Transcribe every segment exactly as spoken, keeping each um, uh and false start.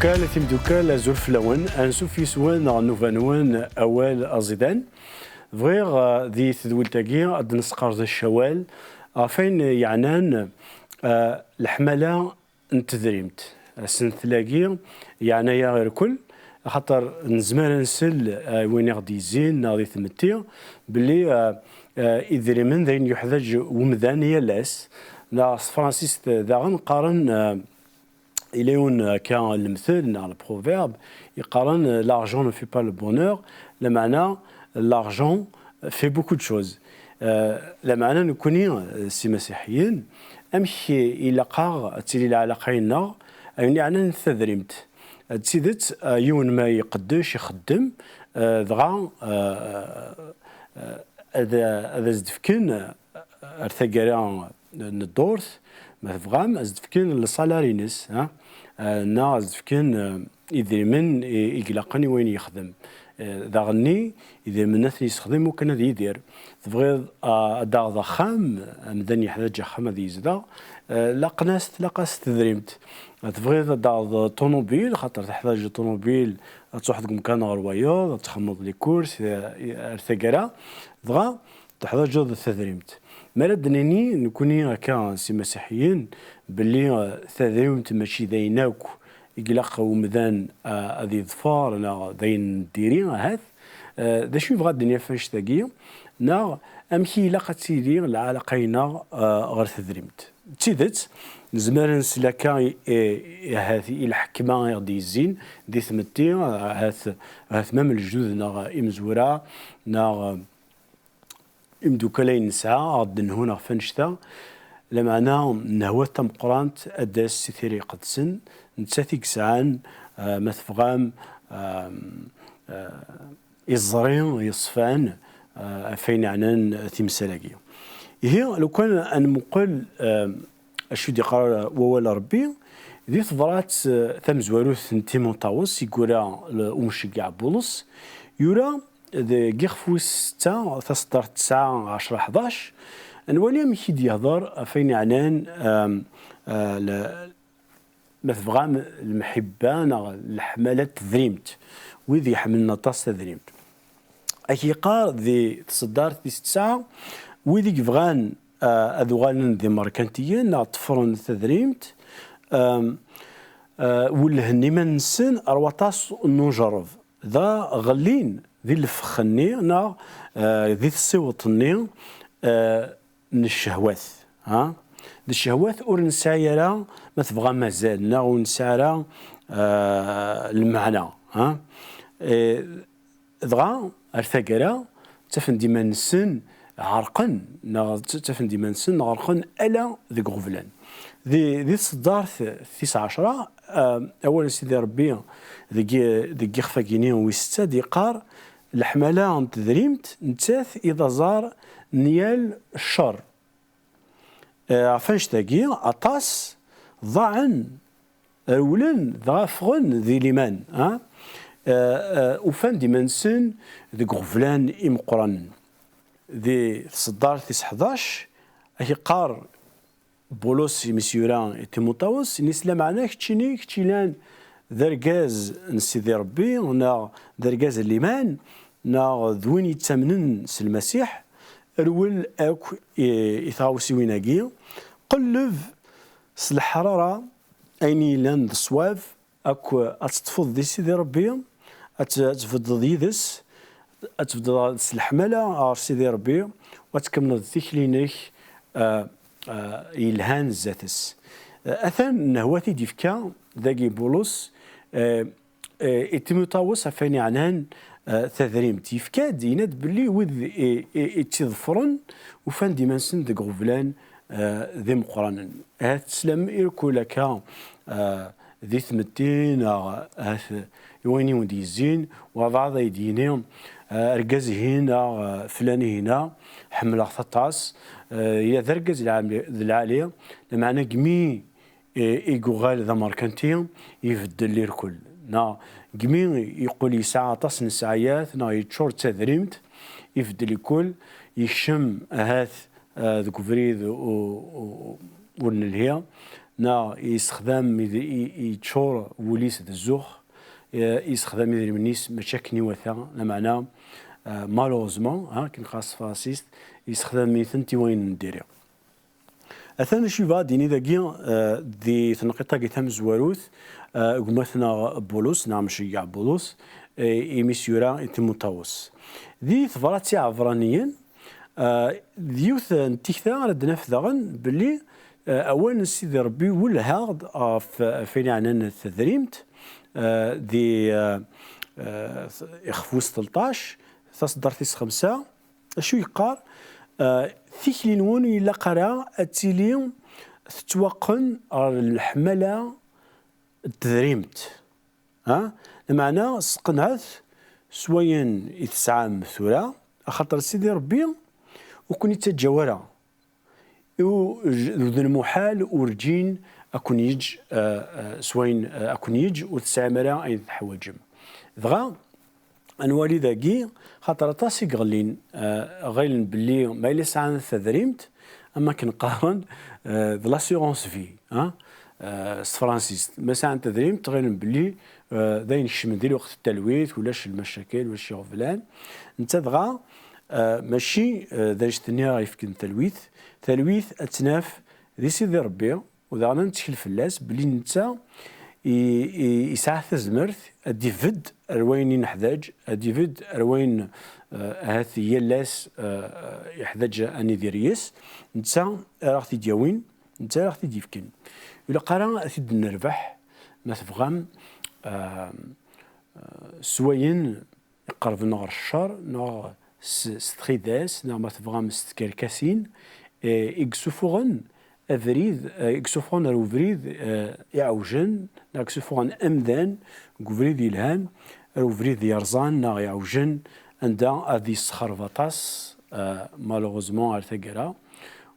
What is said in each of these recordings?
Kal timdukal, azul fell-awen. Ansuf yes-wen ɣer nnuba-nwen Awal Aẓidan. Bɣiɣ, eh, di tedwilt-agi ad d-nesqerdec awal ɣef wayen yeɛnan, eh, leḥmala n tedrimt. Asentel-agi yeɛna-yaɣ irkel, axaṭer nezmer ad nsel, eh, i win i ɣ-d-yezzin neɣ di tmetti belli, eh, eh, idrimen d ayen yuḥdaǧ umdan yal ass. Neɣ s tefransist daɣen qqaren, eh, Yella yiwen akka lemtel neɣ le proverbe yeqqaren, euh, l'argent ne fait pas le bonheur, lameɛna l'argent fait beaucoup de choses. Euh, lameɛna nekkni, euh, s imasiḥiyen, amek ilaq-aɣ ad tili lɛalaqa-nneɣ, ayen yeɛnan tadrimt? D tidet, euh, yiwen ma iqeddec, ixeddem, euh, dɣa, euh, euh, ad, ad as-d-fken, ar taggara n ddurt, ma tebɣam, ad s-d-fken le salaire-ines, ha? Eh, neɣ ad s-d-fken, eh, idrimen i, i ilaqen i wayen yexdem. Eh, daɣenni, idrimen ad ten-yessexdem wakken ad yidir. Tebɣiḍ, ah, ad d-taɣeḍ axxam, amdan yeḥdaǧ axxam ad yezdeɣ, eh, laqen-as, tlaq-as tedrimt. Tebɣiḍ ad d-taɣeḍ ṭunubil, xaṭer teḥdaǧ ṭunubil, ad truḥeḍ deg umkan ɣer wayeḍ, ad txedmeḍ les courses, eh, ar taggara. Dɣa, teḥdaǧeḍ tadrimt. Mi ara d-nini nekkni akka s imasiḥiyen belli, eh, tadrimt mačči d ayen akk i ilaq umdan, eh, ad yeḍfer neɣ d ayen n diri ahat, eh, d acu yebɣa ad d-nini ɣef annect-agi, neɣ amek i ilaq ad tili lɛalaqa-ineɣ, eh, ɣer tedrimt? D tidet, nezmer ad nsel akka i, i, ahat i lḥekma i ɣ-d-yezzin di tmetti, ahat, ahat ma lejdud neɣ imezwura, neɣ, eh, imdukkal ay nesɛa, ɣ-d-nhun ɣef annect-a, lameɛna nnehwat tameqqrant ad d-tas si Tira Iqedsen, nettat i yesɛan, eh, ma tebɣam, eh, eh, iẓri yeṣfan, eh, ɣef wayen yeɛnan timsal-agi. Ihi, lukan ad nmuqel, eh, acu d-yeqqar wawal n Ṛebbi, di tebrat, eh, tamezwarut n Timuṭawes i yura l-, umceggeɛ Bulus, yura deg ixef wis setta, taseddart tesɛa, ɛecra, ḥdac, ad nwali amek i d-yehder ɣef wayen yeɛnan, em, eh, le-, ma tebɣam, lemḥibba neɣ leḥmala n tedrimt, wid iḥemmlen aṭas tadrimt. Ad k-yeqqar di tseddart tis tesɛa, wid i yebɣan, eh, ad uɣalen d imerkantiyen neɣ ṭṭefren tadrimt, em, eh, wellhen iman-nsen ar waṭas n ujerreb. Dɣa ɣellin di lfex-nni neɣ, eh, di tsiweḍt-nni, eh, n ccehwat, ha? D ccehwat ur nesɛi ara, ma tebɣam, azal, neɣ ur nesɛi ara, eh, lmeɛna, ha? Eh, dɣa, ar taggara, ttafen-d iman-nsen ɛerqen, neɣ tt-, ttafen-d iman-nsen ɣerqen ala deg iɣeblan. Di, di tseddart tis ɛecra, eh, awal n Sidi Ṛebbi deg, deg ixef-agi-ni wis setta d-yeqqar, leḥmala n tedrimt nettat i d aẓar n yal ccer. Eh, ɣef annect-agi, aṭas ḍaɛen, rewlen, dɣa ffɣen di liman, ha? Eh, eh, ufan-d iman-nsen deg iɣeblan imeqqranen. Di tseddart tis ḥdac, ad k-yeqqar Bulus imi s-yura i Timuṭawes, ini-as: lameɛna keččini, kečč ilan d argaz n Sidi Ṛebbi, neɣ d argaz n liman, neɣ d win yettamnen s Lmasiḥ, rwel akk i, i tɣawsiwin-agi, qelleb s leḥrara ayen yellan d ṣṣwab, akk ad teṭṭfeḍ di Sidi Ṛebbi, ad t-, ad tbeddeḍ yid-s, ad tbeddeḍ s leḥmala ɣer Sidi Ṛebbi, u ad tkemmleḍ tikli-inek, ah, ah, yelhan zdat-s. Ah, atan nnehwat i d-yefka dagi Bulus, eh, eh, i Timuṭawes ɣef wayen yeɛnan, eh, tadrimt. Yefka-d, yenna-d belli wid i, i, i tt-iḍefren ufan-d iman-nsen deg iɣeblan, eh, d imeqqranen. Ahat teslam irkul akka, eh, di tmetti neɣ ahat i wayen i wen-d-yezzin, wabɛaḍ ay d-yini, eh, argaz-ihin neɣ, eh, flan-ihina, ḥemmleɣ-t aṭas, eh, yella d argaz lɛali-, d lɛali, lameɛna deg mi i, i yuɣal d amerkanti, ibeddel irkel. Neɣ deg mi yeqqel yesɛa aṭas n sseɛyat, neɣ yeččur d tadrimt, ibeddel irkel, yekcem ahat, ah, deg ubrid u-, u-, ur nelhi, neɣ yessexdam id-, i, i yeččur wul-is d zzux, eh, yessexdam idrimen-is mačči akken iwata, lameɛna, eh, malheureusement, ha, akken qqaren s tefransist, yessexdam-itent i wayen n diri. Atan acu yebɣa ad d-yini dagi, eh, di tneqqiṭ-agi tamezwarut, eh, gma-tneɣ Bulus, neɣ mceggeɛ Bulus, eh, imi s-yura i Timuṭawes. Di tebrat i Iɛebraniyen, eh, d yiwet n tikta ara d-naf daɣen belli, eh, awal n Sidi Ṛebbi iwelleh-aɣ-d ɣef, ɣef ayen yeɛnan tadrimt, eh, di, eh, eh, ixef wis tleṭṭac, taṣeddart tis xemsa, acu yeqqar? Eh, tikli-nwen ur ilaq ara ad tili tettwaqqen ɣer leḥmala n tedrimt. Ha? Lameɛna sqenɛet s wayen i tesɛam tura, axaṭer Sidi Ṛebbi ur ken-ittaǧǧa ara. U-, d lmuḥal urǧin ad ken-yeǧǧ, eh, eh, s wayen, eh, ad ken-yeǧǧ ur tesɛim ara ayen teḥwaǧem. Dɣa, ad nwali dagi, xaṭer aṭas i iɣellin, eh, ɣilen belli ma yella sɛan tadrimt, am akken qqaren, eh, d l'assurance vie, ha? Eh, s tefransist. Ma sɛan tadrimt, ɣilen belli, eh, d ayen kecmen di lweqt n talwit, ulac lmacakel, ulac iɣeblan. Netta dɣa, eh, mačči, eh, d anect-nni ara yefken talwit. Talwit ad tt-naf di Sidi Ṛebbi, u daɣen ad nettkel fell-as belli netta i, i, yesɛa tazmert ad d-ibedd ar wayen i neḥdaǧ, ad d-ibedd ar wayen, eh, ahat yal ass, eh, yeḥdaǧ ad nidir yes, netta ara ɣ-t-id-yawin, netta ara ɣ-t-id-yefken. Ur ilaq ara ad t-id-nerbeḥ, ma tebɣam, eh, eh, s wayen iqerben ɣer ccer, neɣ s, s txidas, neɣ ma tebɣam s tkerkasin, eh, i yessufuɣen abrid, eh, i yessufuɣen ar ubrid, eh, iɛewjen, neɣ i yessufuɣen amdan deg ubrid yelhan, ar ubrid yerẓan neɣ iɛewjen, anda ad yessexreb aṭas, eh, malheureusement ar taggara,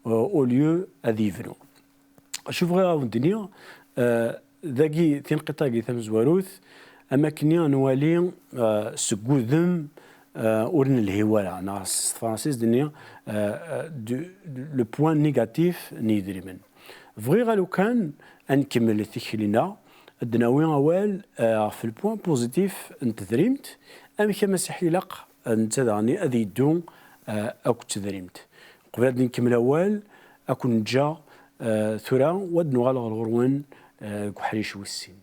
eh, au lieu ad yebnu. Acu bɣiɣ ad wen-d-iniɣ, eh, dagi, tinqiṭ-agi tamezwarut, am akken ad nwali, eh, seg wudem, eh, ur nelhi wara, neɣ s tefransist d-nni, eh, eh, du-, du-, le point négatif n yidrimen. Bɣiɣ a lukan ad nkemmel tikli-nneɣ, ad d-nawi awal, eh, ɣef le point positif n tedrimt, amek amasiḥi ilaq, eh, netta daɣen ad yeddu, eh, akked tedrimt. Qbel ad nkemmel awal, ad ken-ǧǧeɣ, eh, tura, u ad nuɣal ɣer ɣur-wen, eh, deg uḥric wis sin.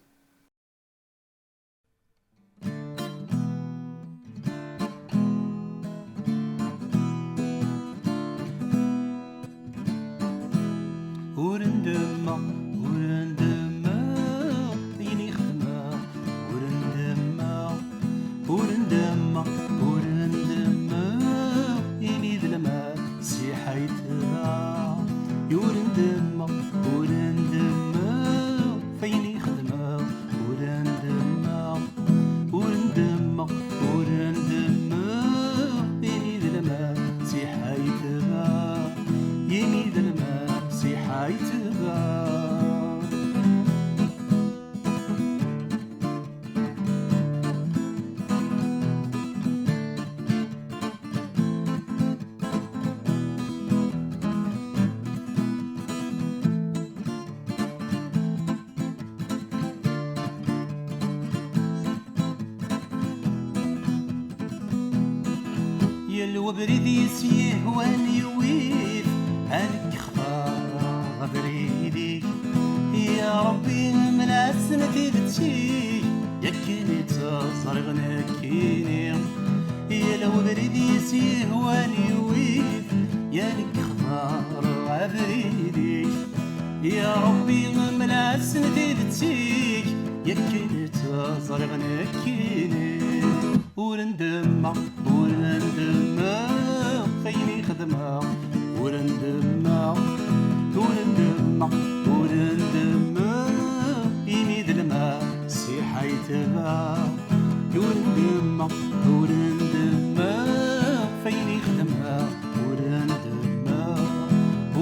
Ur ndemmeɣ, ur ndemmeɣ, ayen i xedmeɣ, ur ndemmeɣ, ur ndemmeɣ, ur ndemmeɣ, imi d lmal, siḥ ay tebɣa. Ur ndemmeɣ, ur ndemmeɣ, f ayen i xedmeɣ, ur ndemmeɣ, ur ndemmeɣ, ur ndemmeɣ, imi d lmal, siḥ ay tebɣa, imi d lmal, siḥ ay tebɣa. Yal webrid i s-yehwan yewwi-t, ad nekk xtareɣ abrid-ik. Ya Ṛebbi, mel-asen tidet-ik, yakken i tt-ẓriɣ nekkini. Yal webrid i s-yehwan yewwi-t, ya nekk xtareɣ abrid-ik. Ya Ṛebbi, mel-asen tidet-ik, yakken i tt-ẓriɣ nekkini. Ur ndemmeɣ, ur ndemmeɣ, f ayen i xedmeɣ. Ur ndemmeɣ, ur ndemmeɣ, ur ndemmeɣ, imi d lmal, siḥ ay tebɣa. Ur ndemmeɣ, ur ndemmeɣ, f ayen i xedmeɣ. Ur ndemmeɣ,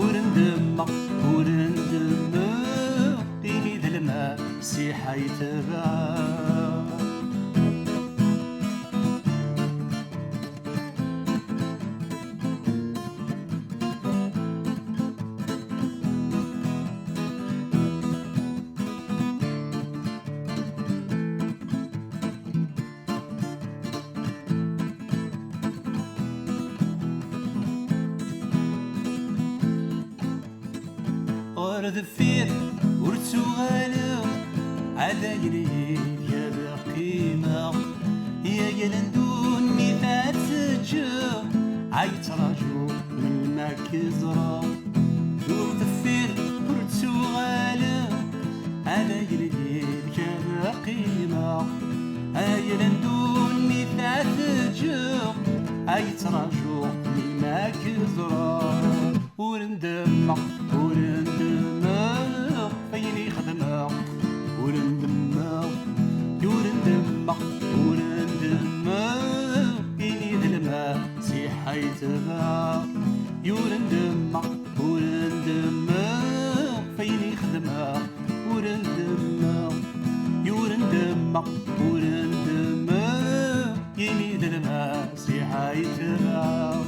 ur ndemmeɣ, ur ndemmeɣ, imi d lmal, siḥ ay tebɣa. Deffir ur ttuɣaleɣ, ad ayen yid-k ad qqimeɣ. Yal n ddunit ad teǧǧeɣ, ay ttrajuɣ melmi ad k-ẓreɣ. Ur deffir ur ttuɣaleɣ, ad ayen yid-k ad qqimeɣ. Yal n ddunit ad teǧǧeɣ, ay ttrajuɣ melmi ad k-ẓreɣ. Ur ndemmeɣ, ur ndemmeɣ, ayen i xedmeɣ. Ur ndemmeɣ, ur ndemmeɣ, ur ndemmeɣ, ini d lmasiḥ ay tebɣeɣ. Ur ndemmeɣ, ur ndemmeɣ, ayen i xedmeɣ. Ur ndemmeɣ, ur ndemmeɣ, ur ndemmeɣ, ini d lmasiḥ ay tebɣeɣ.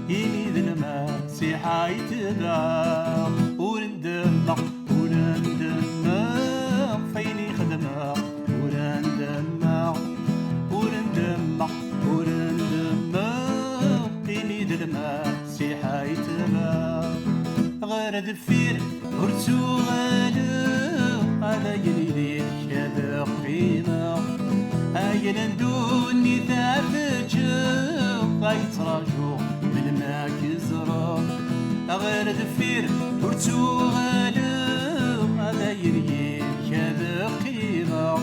Ini d lmasiḥ ay tebɣeɣ. Ur ndemmeɣ, ur ndemmeɣ, ayen i xedmeɣ. Ur ndemmeɣ, ur ndemmeɣ, ur ndemmeɣ, ini d lmasiḥ ay tebɣeɣ. Ɣer deffir ur ttuɣaleɣ, ad ayen yid-k ad qqimeɣ. Ayen n ddunit ad teǧǧeɣ, ay ttrajuɣ melmi ad k-ẓreɣ. Ɣer deffir ur ttuɣaleɣ, ad ayen yid-k ad qqimeɣ.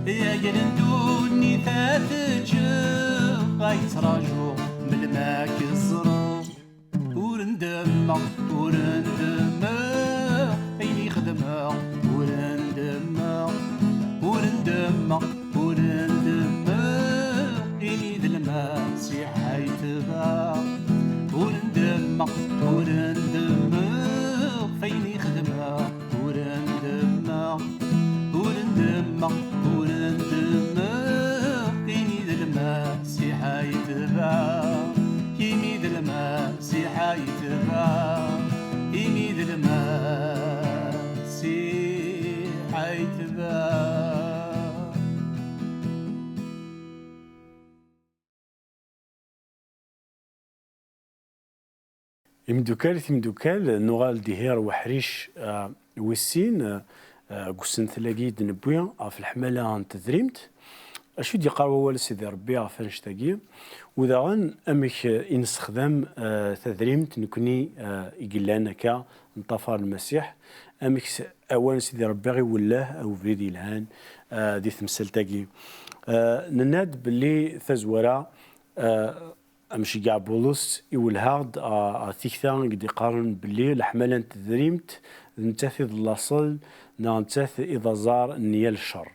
Ayen n ddunit ad teǧǧeɣ, ay ttrajuɣ melmi ad k-ẓreɣ. Ur ndemmeɣ, ur ndemmeɣ, ayen i xedmeɣ. Ur ndemmeɣ, ur ndemmeɣ, ur ndemmeɣ, ini d lmasiḥ ay tebɣeɣ. Ur ndemmeɣ, ur ndemmeɣ, ayen i xedmeɣ. Ur ndemmeɣ, ur ndemmeɣ, ur ndemmeɣ, ini d lmasiḥ ay tebɣeɣ. Ini d lmasiḥ ay tebɣeɣ. Ini d lmasiḥ ay tebɣeɣ. Imeddukal, timeddukal, nuɣal-d ihi ar weḥric, ah, wis sin, ah, deg usentel-agi i d-newwi ɣef leḥmala n tedrimt. Acu i d-yeqqar wawal Sidi Ṛebbi ɣef annect-agi? U daɣen, amek, eh, i nessexdam, eh, tadrimt, nekni, eh, i yellan akka, neṭṭafar Lmasiḥ? Amek s-, awal n Sidi Ṛebbi i iwelleh ubrid yelhan, eh, di temsalt-agi? Eh, nenna-d belli tazwara, eh, amceggeɛ Bulus iwelleh-aɣ-d, ah, ɣer tikta i d-iqqaren belli leḥmala n tedrimt d nettat i d laṣel neɣ nettat i d aẓar n yal ccer.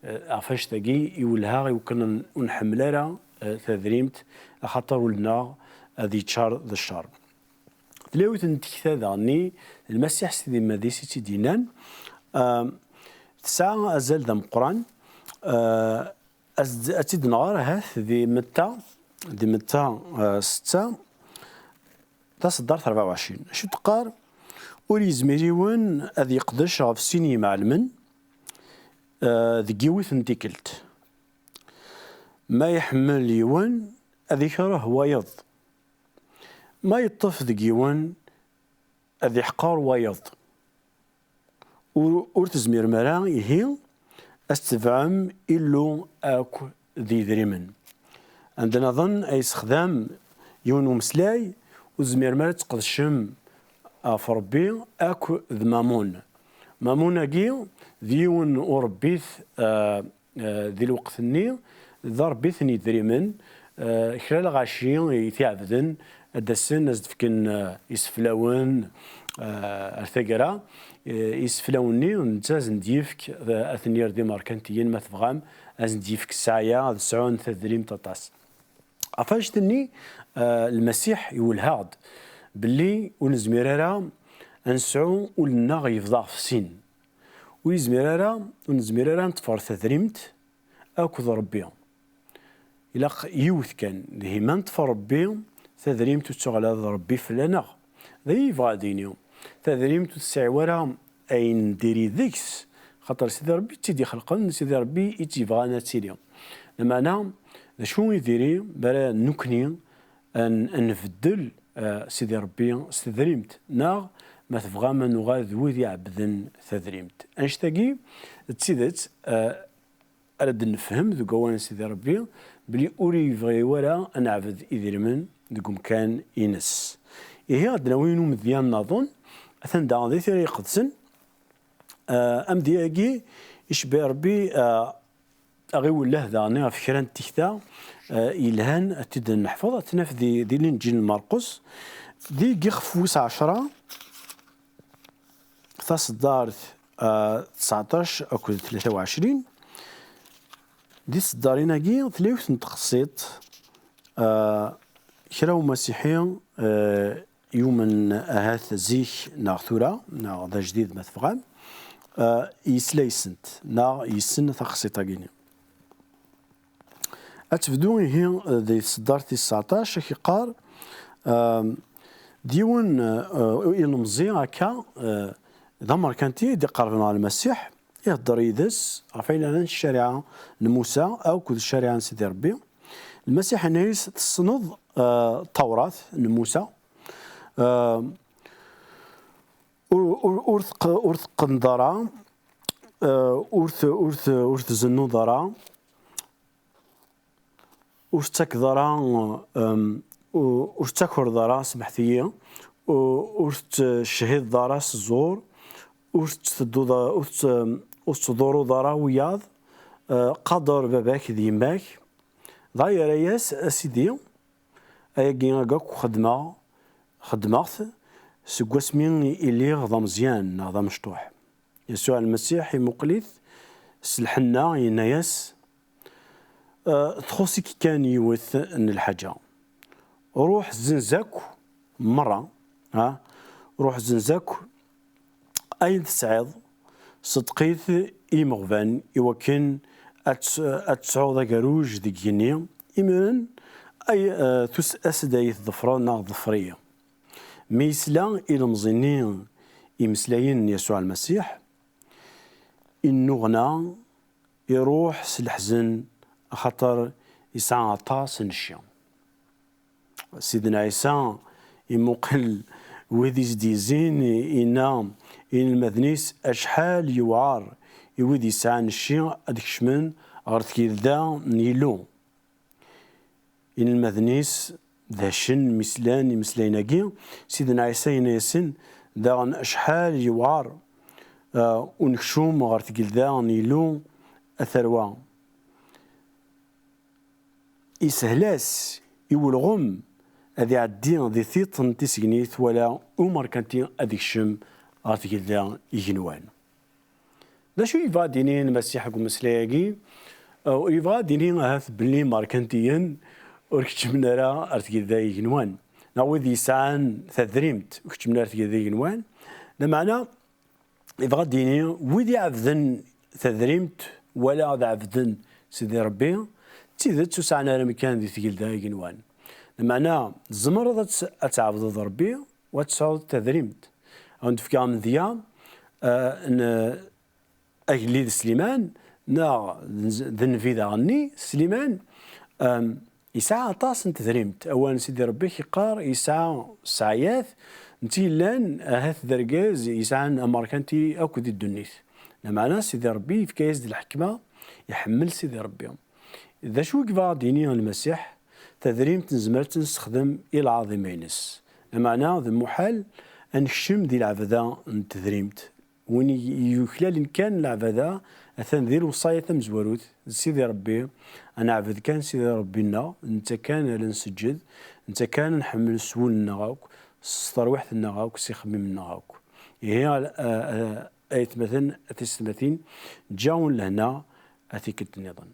Eh, ɣef annect-agi iwelleh-aɣ i wakken ur nḥemmel ara, eh, tadrimt, axaṭer ul-nneɣ ad yeččar d ccer. Tella yiwet n tekta daɣenni, Lmasiḥ s tidimmadis i tt-id-yennan, ah, tesɛa azal d ameqqran, ah, As-, ad tt-id-nɣer ahat di Metta, di Metta, eh, setta, taṣeddart rebɛa u ɛecrin. Acu teqqar? Ur yezmir yiwen ad yeqdec ɣef sin yimɛelmen, eh, deg yiwet n tikkelt. Ma iḥemmel yiwen, ad ikreh wayeḍ. Ma yeṭṭef deg yiwen, ad iḥqer wayeḍ. Ur, ur tezmirem ara, ihi, ad s-tebɛem Illu akk d yidrimen. Anda nniḍen ay yessexdam yiwen umeslay, ur tezmirem ara ad tqedcem ɣef Ṛebbi akk d Mamun. Mamun-agi d yiwen uṛebbit, eh, eh, di lweqt-nni, d aṛebbit n yidrimen, eh, kra lɣaci i t-iɛebden, ad d-asen, ad s-d-fken, eh, iseflawen, eh, ar taggara. Eh, iseflawen-nni, netta ad sen-d-yefk, eh, ad ten-yerr d imerkantiyen, ma tebɣam, ad sen-d-yefk ssɛaya, ad sɛun tadrimt aṭas. Ɣef annect-nni, eh, Lmasiḥ iwelleh-aɣ-d belli ur nezmir ara ad nesɛu ul-nneɣ yebḍa ɣef sin. Ur yezmir ara, ur nezmir ara ad neṭfer tadrimt akked Ṛebbi. Ilaq yiwet kan, dihi ma neṭfer Ṛebbi, tadrimt ur tettuɣal ara d Ṛebbi fell-aneɣ. D aya yebɣa ad d-yini. Tadrimt ur tesɛi ara ayen n diri deg-s, xaṭer Sidi Ṛebbi i tt-id-ixelqen, Sidi Ṛebbi i tt-yebɣan ad tili. Lameɛna, d acu i diri mi ara nekni ad n-, ad nbeddel, eh, Sidi Ṛebbi s tedrimt, neɣ ma tebɣam, ad nuɣal d wid iɛebbden tadrimt. Annect-agi d tidet, eh, ara d-nefhem deg wawal n Sidi Ṛebbi, belli ur yebɣi wara ad neɛbed idrimen deg umkan-ines. Ihi, ad d-nawi umedya nniḍen, atan daɣen di Tira Iqedsen, eh, amedya-agi icebbi Ṛebbi, eh, aɣiwel llah daɣen ɣef kra n tikta, eh, yelhan, ad t-id-neḥfeḍ, ad t-naf di, di Linǧil n Marqus, di yixef wis ɛecṛa, taṣeddart, eh, tseɛṭac akked tlata u ɛecrin. Di tṣeddarin-agi, tella yiwet n tqessiṭ, eh, kra umasiḥi, eh, yumen ahat zik neɣ tura, neɣ d ajdid ma tebɣam, eh, yesla yis-sent, neɣ yessen taqsiṭ-agi-nni. Ad tebdu ihi di tseddart tis tseɛṭac, ad k-yeqqar, ehm, d yiwen, eh, ilemẓi akka, eh, d amerkanti i d-iqerben ɣer Lmasiḥ, ihedder yid-s ɣef ayen yeɛnan ccariɛa n Musa akked ccariɛa n Sidi Ṛebbi. Lmasiḥ yenna-yas: "Tessneḍ, eh, Tawrat n Musa?" Eh, ur, ur, ur teqq-, ur teqqneḍ ara, eh, ur te-, ur te-, ur tzennuḍ ara, ur tettakeḍ ara, em, ur, ur tettakreḍ ara, smeḥt-iyi, ur, ur tettcehhideḍ ara s ẓẓur, ur tettedduḍ a-, ur tett-, ur tettḍuruḍ ara wiyaḍ, eh, qader baba-k d yemma-k. Dɣa yerra-yas: "A Sidi, ayagi akk xeddmeɣ, xeddmeɣ-t seg wasmi i lliɣ d ameẓyan neɣ d amecṭuḥ." Yasuɛ Lmasiḥ imuqel-it s lḥenna, yenna-yas: "Eh, txuṣ-ik kan yiwet n lḥaǧa. Ruḥ zzenz akk merra, ha? Ruḥ zzenz akk ayen tesɛiḍ, ṣeddeq-it i yimeɣban, iwakken ad tes-, ad tesɛuḍ agerruj deg igenni. Imiren ay, eh, tus-, as-d ay tḍefreḍ neɣ ḍfer-iyi." Mi yesla ilemẓi-nni imeslayen n Yasuɛ Lmasiḥ, innuɣna, iruḥ s leḥzen, axaṭer yesɛa aṭas n cci. Sidna Ɛisa imuqel wid i s-d-yezzin, inna i inelmaden-is: "Acḥal yewɛer i wid yesɛan cci ad kecmen ɣer tgelda n Yillu." Inelmaden-is dacen mi slan imeslayen-agi. Sidna Ɛisa yenna-yasen daɣen: "Acḥal yewɛer, ah, unekcum ɣer tgelda n Yillu a tarwa. Isehel-as i welɣem ad iɛeddi di tiṭ n tisegnit, wala umerkanti ad ikcem ɣer tgelda igenwan." D acu yebɣa ad d-yini Lmasiḥ deg umeslay-agi? Uh, yebɣa ad d-yini ahat belli imerkantiyen ur keččmen ara ar tgelda igenwan, neɣ wid yesɛan tadrimt ur keččmen ara ar tgelda igenwan. Lameɛna, yebɣa ad d-yini, wid iɛebden tadrimt wala ad ɛebden Sidi Ṛebbi, d tidet ur sɛan ara amkan di tgelda igenwan. Lameɛna, tzemreḍ ad ts-, ad tɛebdeḍ Ṛebbi u ad tesɛuḍ tadrimt. Ad wen-d-fkeɣ amedya, eh, n agellid Sliman, neɣ d, d nnbi daɣenni Sliman, em, yesɛa aṭas n tedrimt. Awal n Sidi Ṛebbi k-yeqqar yesɛa sseɛyat, netta yellan ahat d argaz yesɛan amerkanti akk di ddunit. Lameɛna Sidi Ṛebbi yefka-yas-d lḥekma, iḥemmel Sidi Ṛebbi. D acu i yebɣa ad d-yini Lmasiḥ? Tadrimt nezmer ad tt-nessexdem i lɛaḍima-ines. Lameɛna d lmuḥal ad nekcem di leɛbada n tedrimt. Win i, i yuklalen kan leɛbada, atan di lewṣaya tamezwarut, d Sidi Ṛebbi, ad neɛbed kan Sidi Ṛebbi-nneɣ, d netta kan ara nseǧǧed, d netta kan ad nḥemmel s wul-nneɣ akk, s terwiḥt-nneɣ akk, s ixemmimen-nneɣ akk. Ihi, a, a, a, aytmaten, a tisetmatin, ǧǧawen lehna, a tikkelt nniḍen.